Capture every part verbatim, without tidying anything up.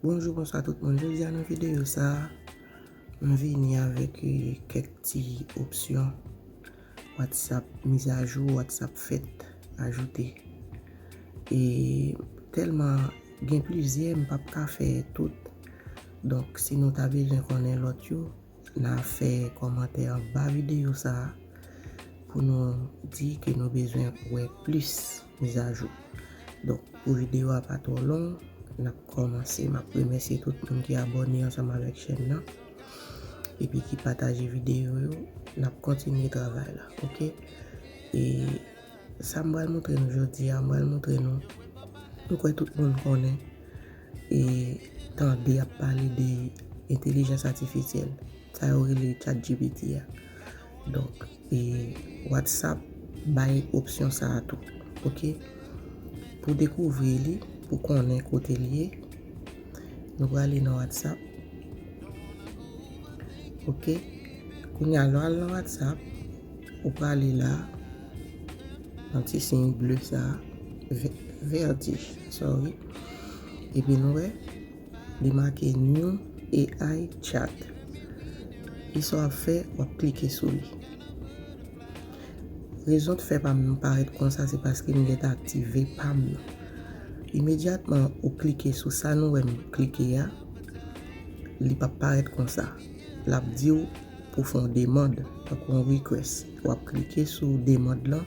Bonjou, bonswa tout moun. Jodi a nan videyo sa a, m vini avèk, eh, kèk ti opsyon WhatsApp, mizajou WhatsApp fèt ajoute. E tèlman gen plizyè, m p ap ka fè tout. Donk, si nou ta bezwen konnen lòt yo, n a fè kòmantè anba videyo sa a pou nou di ke nou bezwen wè plis mizajou. Donk, pou videyo a pa twò long, n ap kòmanse. M ap remèsye tout moun ki abòne ansanm avèk chèn nan, epi ki pataje videyo yo. N ap kontinye travay la, oke? E sa m pral montre nou jodi a, m pral montre nou, m kwè tout moun konnen e tande y ap pale de entèlijans atifisyèl. Sa yo rele ChatGPT a. Donk, e WhatsApp bay opsyon sa a tou. Oke? Pou dekouvri li, pou konnen kote l ye, nou prale nan WhatsApp. Oke? Kounye a, lè w al nan WhatsApp, ou prale la, yon ti siy ble sa a, vè-, vètij, sorry. Epi nou wè, li make New A I Chat. Ki sa w ap fè? W ap klike sou li. Rezon k fè pa m nan parèt konsa, se paske m gentan aktive pa m nan. Imedyatman ou klike sou sa nou wè m klike a, li p ap parèt konsa. L ap di w pou fè yon demann, tankou yon request. W ap klike sou demann lan.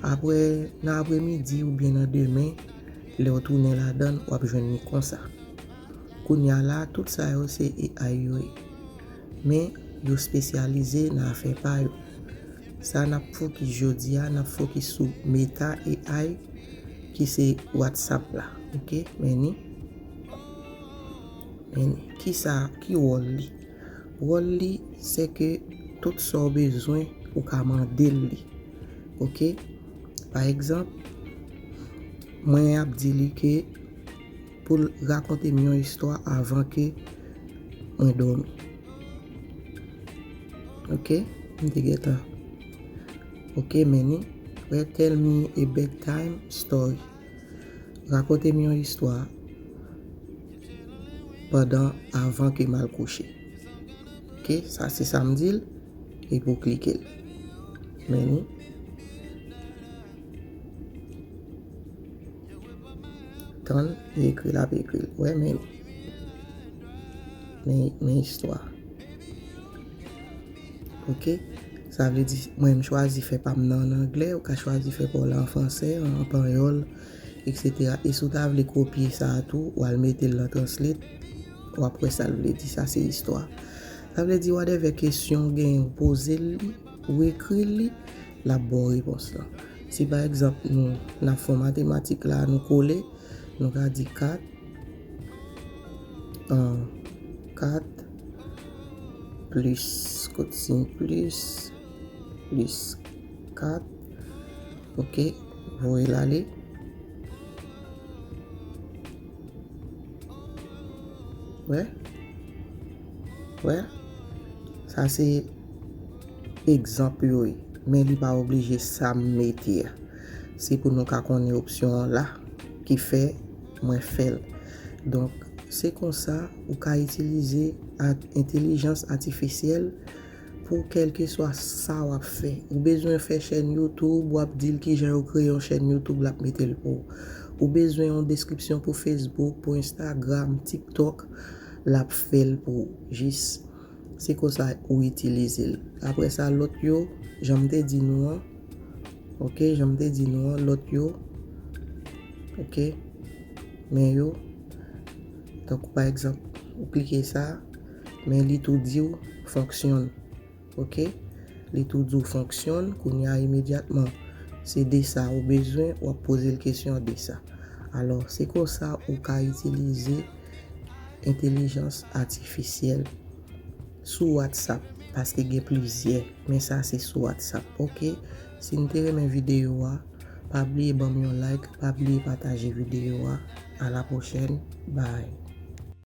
Apre, nan apremidi oubyen nan demen, lè w tounen ladan l, w ap jwenn li konsa. Kounye a la, tout sa yo se A I yo ye. Men, yo espesyalize nan afè pa yo. Sa n ap fokis jodi a, n ap fokis sou Meta A I, ki se WhatsApp la. Oke? Men ni. Men ni. Ki sa, ki wòl li? Wòl li, se ke tout sa w bezwen, ou ka mande l li. Oke? Pa egzanp, mwen ap di li ke pou l rakonte m yon istwa avan ke mwen dòmi. Oke? M te gentan. Oke, men ni. Wè, tell me a bedtime story. Rakonte m yon istwa pandan, avan ke m al kouche. Oke, sa se sa m di l, epi w klike l. Men ni. Tann, li ekri, l ap ekri l. Wè, men ni. Men, men istwa. Oke? Sa vle di, mwen, m chwazi fè pa m nan an anglè, ou ka chwazi fè pa w la an fransè, an panyòl, etsetera. E si w ta vle kopye sa a tou, w al mete l nan Translate, w ap wè sa l vle di. Sa se istwa. Sa vle di, whatever kesyon w genyen, ou poze l li, ou ekri l li, l ap ba w repons lan. Si pa egzanp, nou, n ap fè yon matematik la, nou kole, nou ka di kat, an, kat plis, kot siy plis, plis kat. Oke, voye l ale. Wè? Wè? Sa se egzanp yo ye. Men li pa oblije sa m mete a. Se pou nou ka konnen opsyon an la ki fè mwen fè l. Donk, se konsa ou ka itilize at-, entèlijans atifisyèl pou kèlkeswa sa w ap fè. Ou bezwen fè chèn YouTube, w ap di l kijan yo kreye yon chèn YouTube, l ap mete l pou ou. Ou bezwen yon deskripsyon pou Facebook, pou Instagram, TikTok, l ap fè l pou ou. Jis, se konsa ou itilize l. Apre sa, lòt yo, jan m te di nou an, oke, jan m te di nou an, lòt yo, oke, men yo, tankou pa egzanp, ou klike sa, men li tou di w fonksyon. Oke? Li tou di w fonksyon, kounye a imedyatman, se de sa ou bezwen, w ap poze l kesyon de sa. Alò, se konsa ou ka itilize entèlijans atifisyèl sou WhatsApp, paske gen plizyè, men sa se sou WhatsApp, oke? Si n te renmen videyo a, pa bliye ban m yon like, pa bliye pataje videyo a. A la pwochèn, bye.